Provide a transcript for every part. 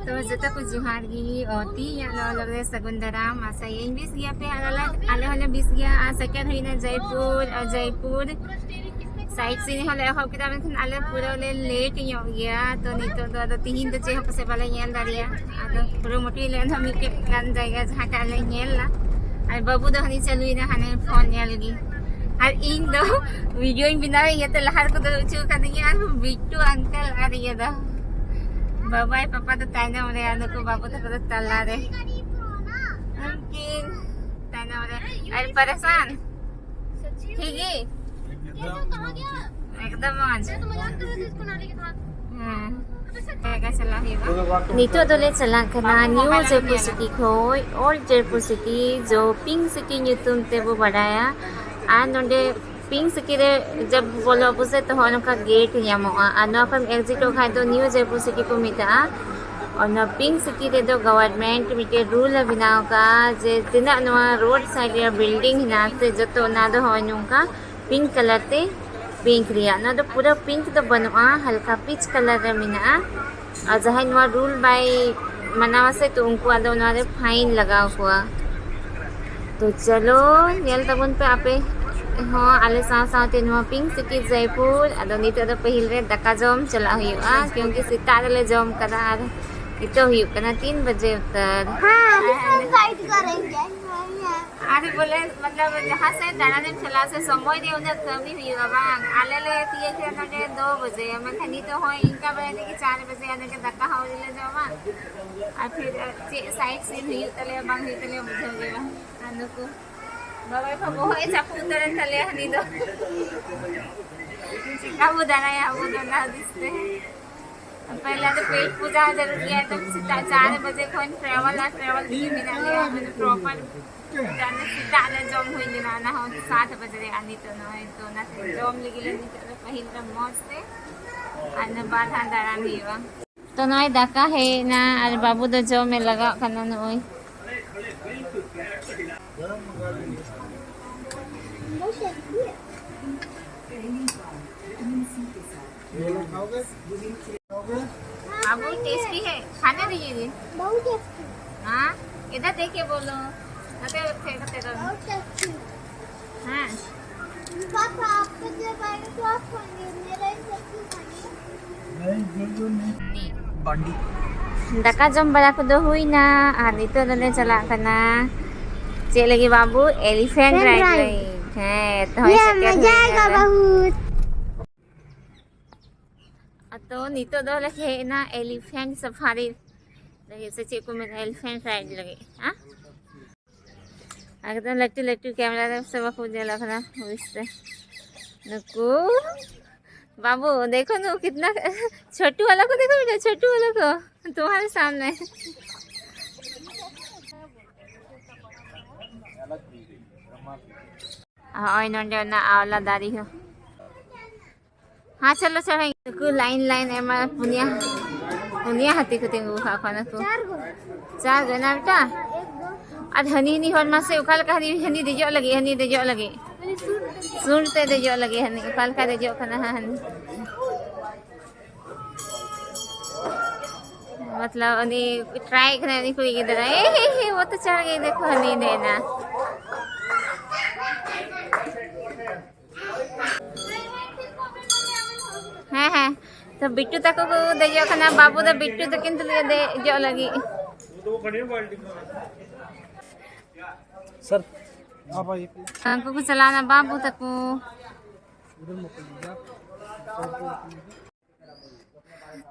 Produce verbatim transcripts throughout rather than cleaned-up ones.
ᱛᱚ ᱡᱚᱛᱚ ᱠᱚ ᱡᱚᱦᱟᱨ ᱜᱮ, ᱚ, ᱛᱤᱦᱤᱧᱟᱜ ᱱᱚᱣᱟ vlog ᱨᱮ ᱥᱟᱹᱜᱩᱱ ᱫᱟᱨᱟᱢ᱾ ᱟᱥᱟᱭᱟᱹᱧ ᱵᱮᱥ ᱜᱮᱭᱟ ᱯᱮ, ᱟᱨ ᱟᱞᱮ, ᱟᱞᱮ ᱦᱚᱸᱞᱮ ᱵᱮᱥ ᱜᱮᱭᱟ᱾ ᱟᱨ ᱥᱮᱴᱮᱨ ᱦᱩᱭᱱᱟ ᱡᱚᱭᱯᱩᱨ, ᱟᱨ ᱡᱚᱭᱯᱩᱨ side seeing ᱦᱚᱸᱞᱮ ᱮᱦᱚᱵ ᱠᱮᱫᱟ, ᱢᱮᱱᱠᱷᱟᱱ ᱟᱞᱮ ᱯᱩᱨᱟᱹ ᱞᱮ late ᱧᱚᱜ ᱜᱮᱭᱟ᱾ ᱛᱚ ᱱᱤᱛᱚᱜ ᱫᱚ ᱟᱫᱚ ᱛᱤᱦᱤᱧ ᱫᱚ ᱪᱮᱫ ᱦᱚᱸ ᱯᱟᱥᱮᱡ ᱵᱟᱞᱮ ᱧᱮᱞ ᱫᱟᱲᱮᱭᱟᱜᱼᱟ᱾ ᱟᱫᱚ ᱯᱩᱨᱟᱹ ᱢᱚᱴᱤ ᱞᱮ ᱮᱱᱦᱚᱸ ᱢᱤᱫᱴᱮᱡ ᱜᱟᱱ ᱡᱟᱭᱜᱟ ᱡᱟᱦᱟᱸᱴᱟᱜ ᱞᱮ ᱧᱮᱞ ᱞᱟ, ᱟᱨ ᱵᱟᱹᱵᱩ ᱫᱚ ᱦᱟᱹᱱᱤ ᱪᱟᱹᱞᱩᱭᱮᱱᱟ ᱦᱟᱱᱮ ᱯᱷᱳᱱ ᱧᱮᱞ ᱜᱮ᱾ ᱟᱨ ᱤᱧ ᱫᱚ videoᱧ ᱵᱮᱱᱟᱣᱮᱫ ᱤᱭᱟᱹᱛᱮ ᱞᱟᱦᱟ ᱨᱮᱠᱚ ᱫᱩᱲᱩᱵ ᱦᱚᱪᱚ ᱟᱠᱟᱫᱤᱧᱟ, ᱟᱨ ᱵᱤᱴᱴᱩ uncle ᱟᱨ ᱤᱭᱟᱹ ᱫᱚ ᱵᱟᱵᱟᱭ ᱯᱟᱯᱟ ᱫᱚ ᱛᱟᱭᱱᱚᱢ ᱨᱮ, ᱟᱨ ᱱᱩᱠᱩ ᱵᱟᱹᱵᱩ ᱛᱟᱠᱚ ᱫᱚ ᱛᱟᱞᱟ ᱨᱮ᱾ ᱩᱱᱠᱤᱱ ᱛᱟᱭᱱᱚᱢ ᱨᱮ᱾ ᱟᱨ ᱯᱟᱨᱮᱥᱟᱱ ᱴᱷᱤᱠ ᱜᱮ? ᱮᱠᱫᱚᱢ ᱢᱚᱡᱽ᱾ ᱦᱮᱸ᱾ ᱡᱟᱭᱜᱟ ᱪᱟᱞᱟᱜ ᱦᱩᱭᱩᱜᱼᱟ᱾ ᱱᱤᱛᱚᱜ ᱫᱚᱞᱮ ᱪᱟᱞᱟᱜ ᱠᱟᱱᱟ ᱵᱟᱹᱵᱩ ᱱᱤᱭᱩ ᱢᱳᱵᱟᱭᱤᱞ ᱡᱚᱭᱯᱩᱨ ᱧᱮᱞᱟ᱾ ᱥᱤᱴᱤ ᱠᱷᱚᱡ ᱳᱞᱰ ᱡᱚᱭᱯᱩᱨ ᱥᱤᱴᱤ, ᱡᱚ ᱯᱤᱝᱠ ᱥᱤᱴᱤ ᱧᱩᱛᱩᱢ ᱛᱮᱵᱚ ᱵᱟᱰᱟᱭᱟ᱾ ᱟᱨ ᱱᱚᱰᱮ ᱯᱤᱝᱠ ᱥᱤᱴᱤ ᱨᱮ ᱡᱟᱵ ᱵᱚᱞᱚ ᱟᱵᱚ ᱥᱮ, ᱛᱚ ᱦᱚᱸ ᱱᱚᱝᱠᱟ ᱜᱮᱴ ᱧᱟᱢᱚᱜᱼᱟ᱾ ᱟᱨ ᱱᱚᱣᱟ ᱠᱷᱚᱱ ᱮᱠᱡᱤᱴᱚᱜ ᱠᱷᱟᱡ ᱫᱚ ᱱᱤᱭᱩ ᱡᱚᱭᱯᱩᱨ ᱥᱤᱴᱤ ᱠᱚ ᱢᱮᱛᱟᱜᱼᱟ᱾ ᱚᱱᱟ ᱯᱤᱝᱠ ᱥᱤᱴᱤ ᱨᱮᱫᱚ ᱜᱚᱵᱷᱚᱨᱱᱢᱮᱱᱴ ᱢᱤᱫᱴᱮᱡ ᱨᱩᱞ ᱮ ᱵᱮᱱᱟᱣ ᱟᱠᱟᱫᱼᱟ ᱡᱮ ᱛᱤᱱᱟᱹᱜ ᱱᱚᱣᱟ ᱨᱳᱰ ᱥᱟᱭᱤᱰ ᱨᱮ ᱵᱤᱞᱰᱤᱝ ᱦᱮᱱᱟᱜᱼᱟ ᱥᱮ, ᱡᱚᱛᱚ ᱚᱱᱟ ᱫᱚ ᱦᱚᱸᱜᱼᱚᱭ ᱱᱚᱝᱠᱟ ᱯᱤᱝᱠ ᱠᱟᱞᱟᱨ ᱛᱮ ᱯᱤᱝᱠ ᱨᱮᱭᱟᱜ᱾ ᱱᱚᱣᱟ ᱫᱚ ᱯᱩᱨᱟᱹ ᱯᱤᱝᱠ ᱫᱚ ᱵᱟᱹᱱᱩᱜᱼᱟ, ᱦᱟᱞᱠᱟ ᱯᱤᱪ ᱠᱟᱞᱟᱨ ᱨᱮ ᱢᱮᱱᱟᱜᱼᱟ᱾ ᱟᱨ ᱡᱟᱦᱟᱸᱭ ᱱᱚᱣᱟ ᱨᱩᱞ ᱵᱟᱭ ᱢᱟᱱᱟᱣᱟ ᱥᱮ, ᱛᱚ ᱩᱱᱠᱩᱣᱟᱜ ᱫᱚ ᱱᱚᱣᱟ ᱨᱮ ᱯᱷᱟᱭᱤᱱ ᱞᱟᱜᱟᱣ ᱠᱚᱣᱟ᱾ ᱛᱚ ᱪᱚᱞᱚ ᱧᱮᱞ ᱛᱟᱵᱚᱱ ᱯᱮ ᱟᱯᱮ ᱦᱚᱸ ᱟᱞᱮ ᱥᱟᱶ ᱥᱟᱶᱛᱮ ᱱᱚᱣᱟ ᱯᱤᱝᱠ ᱥᱤᱴᱤ ᱡᱚᱭᱯᱩᱨ᱾ ᱟᱫᱚ ᱱᱤᱛᱚᱜ ᱫᱚ ᱯᱟᱹᱦᱤᱞ ᱨᱮ ᱫᱟᱠᱟ ᱡᱚᱢ ᱪᱟᱞᱟᱜ ᱦᱩᱭᱩᱜᱼᱟ, ᱠᱤᱭᱩᱸᱠᱤ ᱥᱮᱛᱟᱜ ᱨᱮᱞᱮ ᱡᱚᱢ ᱠᱟᱫᱟ ᱟᱨ ᱱᱤᱛᱚᱜ ᱦᱩᱭᱩᱜ ᱠᱟᱱᱟ ᱛᱤᱱ ᱵᱟᱡᱮ ᱩᱛᱟᱹᱨ᱾ ᱦᱮᱸ, ᱟᱨ ᱵᱚᱞᱮ ᱢᱚᱛᱞᱚᱵ ᱡᱟᱦᱟᱸ ᱥᱮᱫ ᱫᱟᱬᱟᱱᱮᱢ ᱪᱟᱞᱟᱜᱼᱟ ᱥᱮ, ᱥᱚᱢᱚᱭ ᱨᱮ ᱩᱱᱟᱹᱜ ᱠᱟᱹᱢᱤ ᱦᱩᱭᱩᱜᱼᱟ ᱵᱟᱝ? ᱟᱞᱮ ᱞᱮ ᱛᱤᱭᱟᱹᱜ ᱠᱮᱫᱟ ᱱᱚᱰᱮ ᱫᱩ ᱵᱟᱡᱮ, ᱢᱮᱱᱠᱷᱟᱱ ᱱᱤᱛᱚᱜ ᱦᱚᱸ ᱤᱱᱠᱟ ᱵᱟᱡᱮ ᱛᱮᱜᱮ ᱪᱟᱨ ᱵᱟᱡᱮ ᱟᱞᱮ ᱜᱮ ᱫᱟᱠᱟ ᱦᱚᱸ ᱟᱹᱣᱨᱤ ᱞᱮ ᱡᱚᱢᱟ᱾ ᱟᱨ ᱯᱷᱤᱨ ᱪᱮᱫ ᱥᱟᱭᱤᱴ ᱥᱤᱱ ᱦᱩᱭᱩᱜ ᱛᱟᱞᱮᱭᱟ ᱵᱟᱝ ᱦᱩᱭᱩᱜ ᱛᱟᱞᱮᱭᱟ ᱵᱩᱡᱷᱟᱹᱣ ᱜᱮ ᱵᱟᱝ᱾ ᱟᱨ ᱱᱩᱠᱩ ᱵᱟᱵᱟᱭ ᱵᱟᱵᱟ ᱵᱚᱦᱚᱜ ᱮ ᱪᱟᱯᱚ ᱩᱛᱟᱹᱨᱮᱱ ᱛᱟᱞᱮᱭᱟ ᱦᱟᱹᱱᱤ ᱫᱚ᱾ ᱪᱮᱠᱟ ᱵᱚ ᱫᱟᱬᱟᱭᱟ ᱟᱵᱚ ᱫᱚ ᱚᱱᱟ ᱦᱩᱫᱤᱥ ᱛᱮ᱾ ᱯᱮᱦᱞᱮ ᱫᱚ ᱯᱮᱴ ᱯᱩᱡᱟ ᱡᱟᱹᱨᱩᱲ ᱜᱮᱭᱟ, ᱮᱠᱫᱚᱢ ᱥᱮᱛᱟᱜ ᱪᱟᱨ ᱵᱟᱡᱮ ᱠᱷᱚᱱ ᱴᱨᱟᱵᱷᱮᱞ ᱟᱨ ᱴᱨᱟᱵᱷᱮᱞ ᱛᱮᱜᱮ ᱢᱮᱱᱟᱜ ᱞᱮᱭᱟ, ᱢᱟᱱᱮ ᱯᱨᱚᱯᱟᱨ᱾ ᱡᱟᱱᱮ ᱥᱮᱛᱟᱜ ᱨᱮ ᱡᱚᱢ ᱦᱩᱭ ᱞᱮᱱᱟ, ᱚᱱᱟ ᱦᱚᱸ ᱥᱟᱛ ᱵᱟᱡᱮ ᱨᱮ, ᱟᱨ ᱱᱤᱛᱚᱜ ᱱᱚᱜᱼᱚᱭ ᱛᱚ ᱚᱱᱟ ᱛᱮ ᱡᱚᱢ ᱞᱟᱹᱜᱤᱫ ᱞᱮ ᱱᱤᱛᱚᱜ ᱫᱚ ᱯᱟᱹᱦᱤᱞ ᱨᱮ ᱢᱚᱡᱽ ᱛᱮ, ᱟᱨ ᱤᱱᱟᱹ ᱵᱟᱫ ᱦᱟᱸᱜ ᱫᱟᱬᱟᱱ ᱦᱩᱭᱩᱜᱼᱟ᱾ ᱛᱚ ᱱᱚᱜᱼᱚᱭ ᱫᱟᱠᱟ ᱦᱮᱡ ᱮᱱᱟ ᱟᱨ ᱵᱟᱹᱵᱩ ᱫᱚ ᱡᱚᱢᱮ ᱞᱟᱜᱟᱜ ᱠᱟᱱᱟ ᱱᱚᱜᱼᱚᱭ᱾ बहुत टेस्टी है, खाने दीजिए। बहुत टेस्टी। हाँ, इधर देख के बोलो। अरे, फेंक दे दो। बहुत टेस्टी। हाँ। पापा, आपको जो खाएंगे तो आप खाएंगे, मेरा ही सब क्यों खाएंगे? नहीं, जो, जो नहीं। ᱵᱟᱹᱰᱤ᱾ ᱫᱟᱠᱟ ᱡᱚᱢ ᱵᱟᱲᱟ ᱠᱚᱫᱚ ᱦᱩᱭᱱᱟ ᱟᱨ ᱱᱤᱛᱚᱜ ᱫᱚᱞᱮ ᱪᱟᱞᱟᱜ ᱠᱟᱱᱟ᱾ ᱪᱮᱫ ᱞᱟᱹᱜᱤᱫ ᱵᱟᱹᱵᱩ? ᱮᱞᱤᱯᱷᱮᱱᱴ ᱯᱷᱮᱱᱴ ᱨᱟᱭᱤᱰ ᱨᱟᱭᱤᱰ᱾ ᱞᱟᱹᱜᱤᱫ᱾ ᱦᱮᱸ, ᱛᱚ ᱦᱚᱭ ᱭᱟ, ᱥᱮᱴᱮᱨ ᱢᱟᱡᱟ ᱦᱩᱭ ᱟᱭᱜᱟ ᱠᱟᱱᱟ᱾ ᱵᱚᱦᱩᱛ᱾ ᱟᱫᱚ ᱱᱤᱛᱚᱜ ᱫᱚ ᱞᱮ ᱦᱮᱡ ᱮᱱᱟ ᱮᱞᱤᱯᱷᱮᱱᱴ ᱥᱟᱯᱷᱟᱨᱤ ᱞᱟᱹᱜᱤᱫ, ᱥᱮ ᱪᱮᱫ ᱠᱚ ᱢᱮᱱᱟ, ᱮᱞᱤᱯᱷᱮᱱᱴ ᱨᱟᱭᱤᱰ ᱞᱟᱹᱜᱤᱫ᱾ ᱦᱮᱸ, ᱮᱠᱫᱚᱢ ᱞᱟᱹᱴᱩ ᱞᱟᱹᱴᱩ ᱠᱮᱢᱮᱨᱟ ᱨᱮ ᱥᱮ ᱵᱟᱠᱚ ᱧᱮᱞᱚᱜ ᱠᱟᱱᱟ ᱵᱩᱡᱽ ᱛᱮ᱾ ᱱᱩᱠᱩ ᱵᱟᱹᱵᱩ, ᱫᱮᱠᱷᱳ ᱱᱩᱠᱩ ᱠᱤᱛᱱᱟ ᱪᱷᱳᱴᱩ ᱣᱟᱞᱟ ᱠᱚ, ᱫᱮᱠᱷᱳ ᱵᱮᱴᱟ, ᱪᱷᱳᱴᱩ ᱣᱟᱞᱟ ᱠᱚ ᱛᱩᱢᱦᱟᱨᱮ ᱥᱟᱢᱱᱮ᱾ ᱦᱚᱸᱜᱼᱚᱭ ᱱᱚᱰᱮ ᱚᱱᱟ ᱟᱣᱞᱟ ᱫᱟᱨᱮ ᱦᱚᱸ᱾ ᱦᱮᱸ, ᱪᱚᱞᱚ, ᱪᱚᱞᱚ᱾ ᱱᱩᱠᱩ ᱞᱟᱭᱤᱱ ᱞᱟᱭᱤᱱ ᱮᱢᱟ ᱯᱩᱱᱭᱟ, ᱯᱩᱱᱭᱟ ᱦᱟᱹᱛᱤ ᱠᱚ ᱛᱤᱸᱜᱩ ᱟᱠᱟᱫ ᱠᱚᱣᱟ ᱱᱩᱠᱩ᱾ ᱪᱟᱨ ᱜᱮ ᱱᱟ ᱵᱮᱴᱟ᱾ ᱟᱨ ᱦᱟᱹᱱᱤ, ᱦᱟᱹᱱᱤ ᱦᱚᱲ ᱢᱟᱥᱮ ᱚᱠᱟ ᱞᱮᱠᱟ ᱦᱟᱹᱱᱤ, ᱦᱟᱹᱱᱤ ᱫᱮᱡᱚᱜ ᱞᱟᱹᱜᱤᱫ, ᱦᱟᱹᱱᱤ ᱫᱮᱡᱚᱜ ᱞᱟᱹᱜᱤᱫ᱾ ᱥᱩᱨ ᱛᱮ ᱫᱮᱡᱚᱜ ᱞᱟᱹᱜᱤᱫ ᱦᱟᱹᱱᱤ ᱚᱠᱟ ᱞᱮᱠᱟ ᱫᱮᱡᱚᱜ ᱠᱟᱱᱟ ᱦᱟᱸᱜ ᱦᱟᱹᱱᱤ᱾ ᱢᱚᱛᱞᱚᱵ ᱩᱱᱤ ᱴᱨᱟᱭ ᱠᱟᱱᱟᱭ ᱩᱱᱤ ᱠᱩᱲᱤ ᱜᱤᱫᱽᱨᱟᱹ᱾ ᱮ ᱦᱮ ᱦᱮ, ᱵᱚᱦᱩᱛ ᱟᱪᱪᱷᱟ ᱞᱟᱜᱮ, ᱫᱮᱠᱷᱳ ᱦᱟᱹᱱᱤ ᱫᱮᱡ ᱮᱱᱟ᱾ ᱦᱮᱸ, ᱦᱮᱸ᱾ ᱛᱚ ᱵᱤᱴᱴᱩ ᱛᱟᱠᱚ ᱠᱚ ᱫᱮᱡᱚᱜ ᱠᱟᱱᱟ, ᱵᱟᱹᱵᱩ ᱫᱚ ᱵᱤᱴᱴᱩ ᱛᱟᱹᱠᱤᱱ ᱛᱩᱞᱩᱡ ᱮ ᱫᱮᱡᱚᱜ ᱞᱟᱹᱜᱤᱫ᱾ ᱥᱟᱨ, ᱟᱯ ᱟᱭᱮ ᱯᱞᱤᱡ᱾ ᱩᱱᱠᱩ ᱠᱚ ᱪᱟᱞᱟᱣᱱᱟ ᱵᱟᱹᱵᱩ ᱛᱟᱠᱚ᱾ ᱩᱫᱷᱟᱨ ᱢᱚᱛ ᱞᱤᱡᱤᱭᱮ, ᱥᱟᱨ ᱠᱚ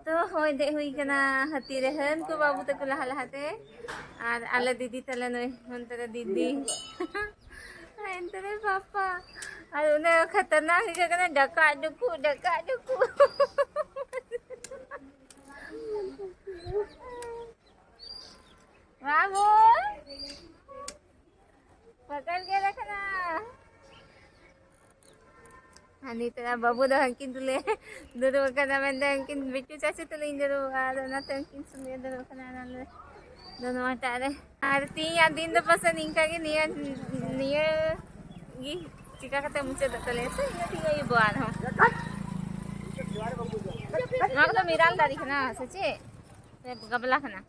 ᱛᱚ ᱦᱳᱭ, ᱫᱮᱡ ᱦᱩᱭ ᱠᱟᱱᱟ ᱦᱟᱹᱛᱤ ᱨᱮ᱾ ᱦᱟᱹᱱᱠᱩ ᱵᱟᱹᱵᱩ ᱛᱟᱠᱚ ᱞᱟᱦᱟ ᱞᱟᱦᱟᱛᱮ, ᱟᱨ ᱟᱞᱮ ᱫᱤᱫᱤ ᱛᱟᱞᱮ ᱱᱩᱭ ᱦᱟᱱᱛᱮ ᱨᱮ ᱫᱤᱫᱤ᱾ ᱟᱨ ᱦᱟᱱᱛᱮ ᱨᱮ ᱯᱟᱯᱟ᱾ ᱟᱨ ᱩᱱᱟᱹᱜ ᱠᱷᱟᱛᱟᱨᱱᱟᱠ ᱟᱹᱭᱠᱟᱹᱜ ᱠᱟᱱᱟ, ᱰᱟᱠᱟ ᱰᱩᱠᱩ, ᱰᱟᱠᱟ ᱰᱩᱠᱩ᱾ ᱵᱟᱹᱵᱩ, ᱯᱟᱠᱟᱲ ᱜᱮᱞᱮ ᱠᱟᱱᱟ᱾ ᱟᱨ ᱱᱤᱛᱚᱜ ᱵᱟᱹᱵᱩ ᱫᱚ ᱦᱟᱹᱱᱠᱤᱱ ᱛᱩᱞᱟᱹ ᱫᱩᱲᱩᱵ ᱟᱠᱟᱱᱟ, ᱢᱮᱱᱫᱟ ᱩᱱᱠᱤᱱ ᱵᱤᱴᱩ ᱪᱟᱪᱤ ᱛᱩᱞᱟᱹᱧ ᱫᱩᱲᱩᱵ ᱟᱠᱟᱱᱟ, ᱟᱫᱚ ᱚᱱᱟᱛᱮ ᱩᱱᱠᱤᱱ ᱥᱩᱢᱤᱭᱟ ᱫᱩᱲᱩᱵ ᱟᱠᱟᱱᱟ ᱚᱱᱟ ᱫᱚ ᱱᱚᱣᱟᱴᱟᱜ ᱨᱮ᱾ ᱟᱨ ᱛᱮᱦᱮᱧᱟᱜ ᱫᱤᱱ ᱫᱚ ᱯᱟᱥᱮ ᱱᱤᱝᱠᱟ ᱜᱮ, ᱱᱤᱭᱟᱹ, ᱱᱤᱭᱟᱹ ᱜᱮ ᱪᱤᱠᱟ ᱠᱟᱛᱮ ᱢᱩᱪᱟᱹᱫᱚᱜ ᱛᱟᱞᱮᱭᱟ ᱥᱮ ᱤᱱᱟᱹ ᱛᱮᱜᱮ ᱟᱹᱭᱩᱵᱚᱜᱼᱟ ᱟᱨᱦᱚᱸ᱾ ᱱᱚᱣᱟ ᱠᱚᱫᱚ ᱢᱤᱨᱟᱞ ᱫᱟᱨᱮ ᱠᱟᱱᱟ ᱥᱮ ᱪᱮᱫ? ᱥᱮ ᱜᱟᱵᱞᱟ ᱠᱟᱱᱟ?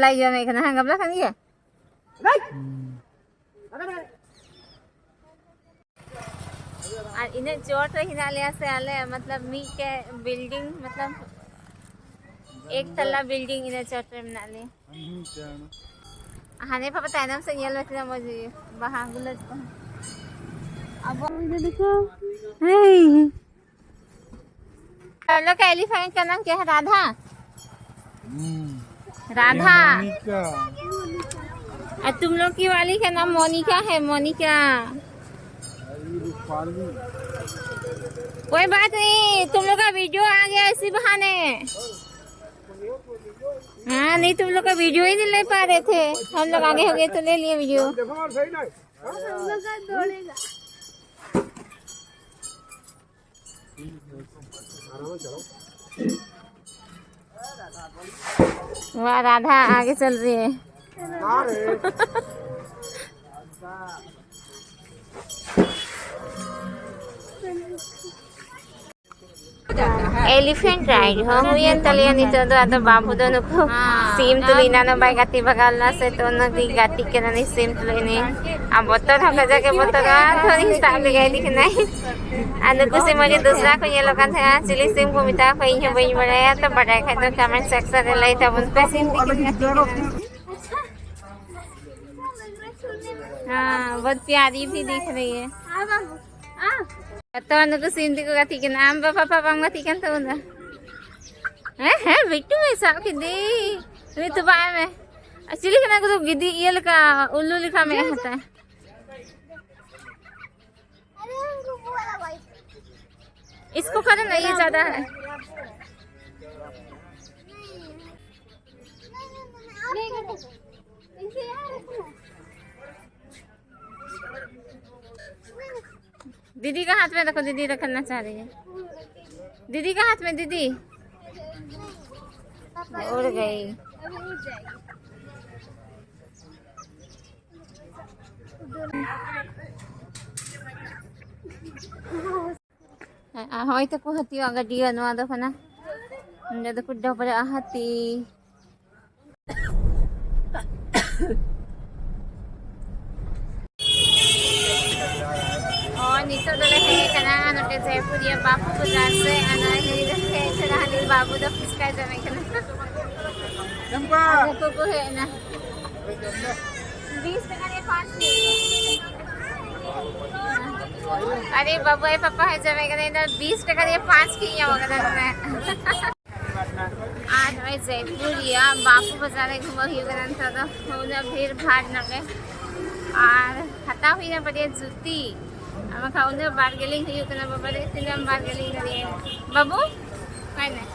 ᱞᱟᱭ ᱡᱚᱢᱮ ᱠᱟᱱᱟ, ᱦᱮᱸ, ᱜᱟᱵᱞᱟ ᱠᱟᱱ ᱜᱮᱭᱟ᱾ ᱟᱨ ᱤᱱᱟᱹᱜ ᱪᱚᱴ ᱨᱮ ᱦᱮᱱᱟᱜ ᱞᱮᱭᱟ ᱥᱮ ᱟᱞᱮ, ᱢᱚᱛᱞᱚᱵ ᱢᱤᱫᱴᱮᱡ ᱵᱤᱞᱰᱤᱝ, ᱢᱚᱛᱞᱚᱵ ᱮᱠ ᱛᱟᱞᱟ ᱵᱤᱞᱰᱤᱝ ᱤᱱᱟᱹᱜ ᱪᱚᱴ ᱨᱮ ᱢᱮᱱᱟᱜ ᱞᱮᱭᱟ᱾ ᱦᱟᱱᱮ ᱵᱟᱵᱟ ᱛᱟᱭᱱᱚᱢ ᱥᱮᱫ ᱧᱮᱞ ᱢᱮ, ᱛᱤᱱᱟᱹᱜ ᱢᱚᱡᱽ view, ᱵᱟᱦᱟ ᱜᱩᱞᱟᱹᱴ ᱠᱚ᱾ ᱟᱵᱚ ᱦᱮᱸ᱾ हम लोग का एलिफेंट का नाम क्या है? राधा। राधा। मोनिका। और तुम लोग की वाली का नाम मोनिका है, मोनिका। कोई बात नहीं, तुम लोग का वीडियो आ गया इसी बहाने। हाँ, नहीं, तुम लोग का वीडियो ही नहीं ले पा रहे थे, हम लोग आगे हो गए तो ले लिए वीडियो। वाह, राधा आगे चल रही है। एलिफेंट राइड ᱦᱚᱸ ᱦᱩᱭᱮᱱ ᱛᱟᱞᱮᱭᱟ᱾ ᱱᱤᱛᱚᱜ ᱫᱚ ᱟᱫᱚ ᱵᱟᱹᱵᱩ ᱫᱚ ᱱᱩᱠᱩ ᱥᱤᱢ ᱛᱩᱞᱩᱡ ᱮᱱᱟᱱᱚᱜ ᱵᱟᱭ ᱜᱟᱛᱮ ᱵᱷᱟᱜᱟᱣ ᱞᱮᱱᱟ ᱥᱮ, ᱛᱚ ᱩᱱᱤ ᱜᱟᱛᱮᱜ ᱠᱟᱱᱟ ᱩᱱᱤ ᱥᱤᱢ ᱛᱩᱞᱩᱡ ᱩᱱᱤ᱾ ᱟᱨ ᱵᱚᱛᱚᱨ ᱦᱚᱸ ᱠᱟᱡᱟᱠ ᱮ ᱵᱚᱛᱚᱨᱚᱜᱼᱟ, ᱛᱚ ᱩᱱᱤ ᱥᱟᱵ ᱞᱮᱜᱟᱭ ᱤᱫᱤ ᱠᱟᱱᱟᱭ᱾ ᱟᱨ ᱱᱩᱠᱩ ᱥᱤᱢ ᱢᱚᱡᱽ ᱫᱩᱥᱨᱟ ᱠᱚ ᱧᱮᱞᱚᱜ ᱠᱟᱱ ᱛᱟᱦᱮᱸᱱᱟ, ᱪᱤᱞᱤ ᱥᱤᱢ ᱠᱚ ᱢᱮᱛᱟ ᱠᱚᱣᱟ ᱤᱧ ᱦᱚᱸ ᱵᱟᱹᱧ ᱵᱟᱲᱟᱭᱟ, ᱛᱚ ᱵᱟᱰᱟᱭ ᱠᱷᱟᱡ ᱫᱚ ᱠᱚᱢᱮᱱᱴ ᱥᱮᱠᱥᱚᱱ ᱨᱮ ᱞᱟᱹᱭ ᱛᱟᱵᱚᱱ ᱯᱮ᱾ हाँ, बहुत प्यारी भी दिख रही है। हाँ बाबू, हाँ। ᱡᱚᱛᱚ ᱱᱩᱠᱩ ᱥᱤᱢ ᱛᱮᱠᱚ ᱜᱟᱛᱮᱜ ᱠᱟᱱᱟ᱾ ᱟᱢ ᱵᱟᱵᱟ ᱯᱟᱯᱟ ᱵᱟᱢ ᱜᱟᱛᱮᱜ ᱠᱟᱱ ᱛᱟᱵᱚᱱᱟ? ᱦᱮᱸ, ᱦᱮᱸ, ᱵᱤᱴᱴᱩ ᱮ ᱥᱟᱵ ᱠᱮᱫᱮ᱾ ᱩᱱᱤ ᱛᱚᱯᱟᱜ ᱮ ᱢᱮ᱾ ᱟᱨ ᱪᱤᱞᱤ ᱠᱟᱱᱟ ᱩᱱᱠᱩ ᱫᱚ? ᱜᱤᱫᱤ ᱤᱭᱟᱹ ᱞᱮᱠᱟ, ᱩᱞᱞᱩ ᱞᱮᱠᱟ ᱢᱮᱫ ᱦᱟᱛᱟᱭ᱾ इसको करो ना, ये ज्यादा है। दीदी का हाथ में देखो, दीदी रखना चाह रही है। दीदी का हाथ में, दीदी। उड़ गई। ᱟᱨ ᱦᱚᱸᱜᱼᱚᱭ ᱛᱟᱠᱚ ᱦᱟᱹᱛᱤᱭᱟᱜ ᱜᱟᱹᱰᱤ, ᱱᱚᱣᱟ ᱫᱚ ᱠᱟᱱᱟ᱾ ᱱᱚᱸᱰᱮ ᱫᱚᱠᱚ ᱰᱚᱵᱨᱟᱜᱼᱟ ᱦᱟᱹᱛᱤ᱾ ᱦᱚᱸ, ᱱᱤᱛᱚᱜ ᱫᱚᱞᱮ ᱦᱮᱡ ᱟᱠᱟᱱᱟ ᱱᱚᱛᱮ ᱡᱚᱭᱯᱩᱨᱤᱭᱟᱹ ᱵᱟᱯᱩ ᱵᱟᱡᱟᱨ ᱥᱮ᱾ ᱟᱨ ᱱᱚᱜᱼᱚᱭ ᱱᱩᱭ ᱫᱚ ᱦᱮᱡ ᱟᱠᱟᱱᱟ, ᱦᱟᱹᱱᱤ ᱵᱟᱹᱵᱩ ᱫᱚ ᱯᱷᱩᱪᱠᱟᱭ ᱡᱚᱢᱮᱫ ᱠᱟᱱᱟ᱾ ᱟᱨ ᱱᱩᱠᱩ ᱠᱚ ᱦᱮᱡ ᱮᱱᱟ᱾ बीस टका দিয়ে पाँच। अरे बाबू, ये पापा है जमे का इधर बीस टका দিয়ে पाँच की यहाँ वगैरह। ᱟᱨ ᱱᱚᱜᱼᱚᱭ ᱡᱚᱭᱯᱩᱨ ᱨᱮᱭᱟᱜ ᱵᱟᱯᱩ ᱵᱟᱡᱟᱨ ᱨᱮ ᱜᱷᱩᱢᱟᱹ ᱦᱩᱭᱩᱜ ᱠᱟᱱᱟ ᱱᱤᱛᱚᱜ ᱫᱚ᱾ ᱩᱱᱟᱹᱜ ᱵᱷᱤᱲ ᱵᱷᱟᱲ ᱱᱚᱰᱮ᱾ ᱟᱨ ᱦᱟᱛᱟᱣ ᱦᱩᱭᱱᱟ ᱵᱟᱨᱭᱟ ᱡᱩᱛᱤ᱾ ᱟᱨ ᱵᱟᱠᱷᱟᱱ ᱩᱱᱟᱹᱜ ᱵᱟᱨᱜᱮᱞᱤᱝ ᱦᱩᱭᱩᱜ ᱠᱟᱱᱟ, ᱵᱟᱵᱟ ᱨᱮ, ᱛᱤᱱᱟᱹᱜ ᱮᱢ ᱵᱟᱨᱜᱮᱞᱤᱝ ᱫᱟᱲᱮᱭᱟᱜᱼᱟ? ᱵᱟᱹᱵᱩ, ᱚᱠᱟᱭ ᱱᱟᱭ?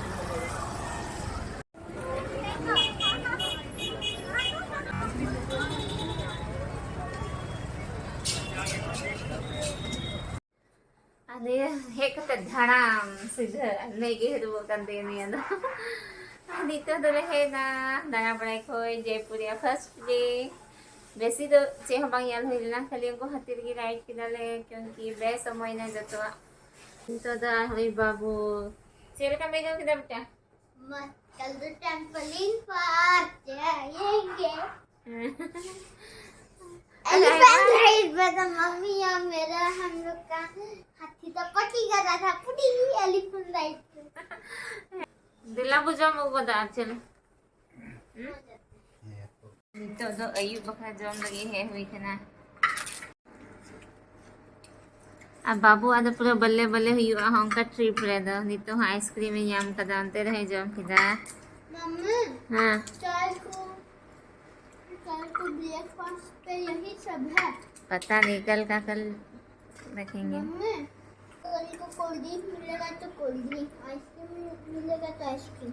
ᱟᱨ ᱱᱤᱭᱟᱹ ᱦᱮᱡ ᱠᱟᱛᱮ ᱫᱷᱟᱲᱟᱢ ᱥᱤᱫᱷᱟᱹ ᱟᱨ ᱱᱤᱭᱟᱹ ᱜᱮ ᱦᱤᱨᱩᱵᱚᱜ ᱠᱟᱱ ᱛᱤᱧᱟ ᱱᱤᱭᱟᱹ ᱫᱚ᱾ ᱟᱨ ᱱᱤᱛᱚᱜ ᱫᱚᱞᱮ ᱦᱮᱡ ᱮᱱᱟ ᱫᱟᱬᱟ ᱵᱟᱲᱟᱭ ᱠᱷᱚᱡ ᱡᱚᱭᱯᱩᱨ ᱨᱮᱭᱟᱜ first day᱾ ᱵᱮᱥᱤ ᱫᱚ ᱪᱮᱫ ᱦᱚᱸ ᱵᱟᱝ ᱧᱮᱞ ᱦᱩᱭ ᱞᱮᱱᱟ, ᱠᱷᱟᱹᱞᱤ ᱩᱱᱠᱩ ᱦᱟᱹᱛᱤ ᱨᱮᱜᱮ ride ᱠᱮᱫᱟᱞᱮ, ᱠᱤᱭᱩᱝᱠᱤ ᱵᱮᱥᱚᱢᱚᱭ ᱱᱟ ᱡᱚᱛᱚᱣᱟᱜ᱾ ᱱᱤᱛᱚᱜ ᱫᱚ ᱟᱨ ᱦᱚᱸᱜᱼᱚᱭ ᱵᱟᱹᱵᱩ, ᱪᱮᱫ ᱞᱮᱠᱟᱢ ᱟᱹᱭᱠᱟᱹᱣ ᱠᱮᱫᱟ ᱵᱮᱴᱟ? मत, कल तो ट्रैम्पोलिन पार्क जाएंगे। एलिफेंट राइड पे तो मम्मी और मेरा, हम लोग का हाथी तो पटी कर रहा था, पुटी। एलिफेंट राइड पे। ᱫᱮᱞᱟ ᱵᱚ ᱡᱚᱢ ᱟᱹᱜᱩ ᱠᱟᱫᱟ ᱟᱨ ᱪᱮᱫ? ᱦᱩᱸ? ᱱᱤᱛᱚᱜ ᱫᱚ ᱟᱹᱭᱩᱵ ᱵᱟᱠᱷᱨᱟ ᱡᱚᱢ ᱞᱟᱹᱜᱤᱫ ᱦᱮᱡ ᱦᱩᱭ ᱠᱟᱱᱟ᱾ ᱟᱨ ᱵᱟᱹᱵᱩᱣᱟᱜ ᱫᱚ ᱯᱩᱨᱟᱹ ᱵᱟᱞᱮ ᱵᱟᱞᱮ ᱦᱩᱭᱩᱜᱼᱟ ᱦᱚᱸ ᱚᱱᱠᱟ trip ᱨᱮᱫᱚ᱾ ᱱᱤᱛᱚᱜ ᱦᱚᱸ ice cream ᱮ ᱧᱟᱢ ᱠᱟᱫᱟ, ᱚᱱᱛᱮ ᱨᱮᱦᱚᱸᱭ ᱡᱚᱢ ᱠᱮᱫᱟ᱾ मम्मी, हाँ। चाय को, चाय को ब्रेकफास्ट पे यही सब है। पता नहीं कल का कल रखेंगे। मम्मी, कल को कोल्ड ड्रिंक मिलेगा तो कोल्ड ड्रिंक, आइसक्रीम मिलेगा तो आइसक्रीम।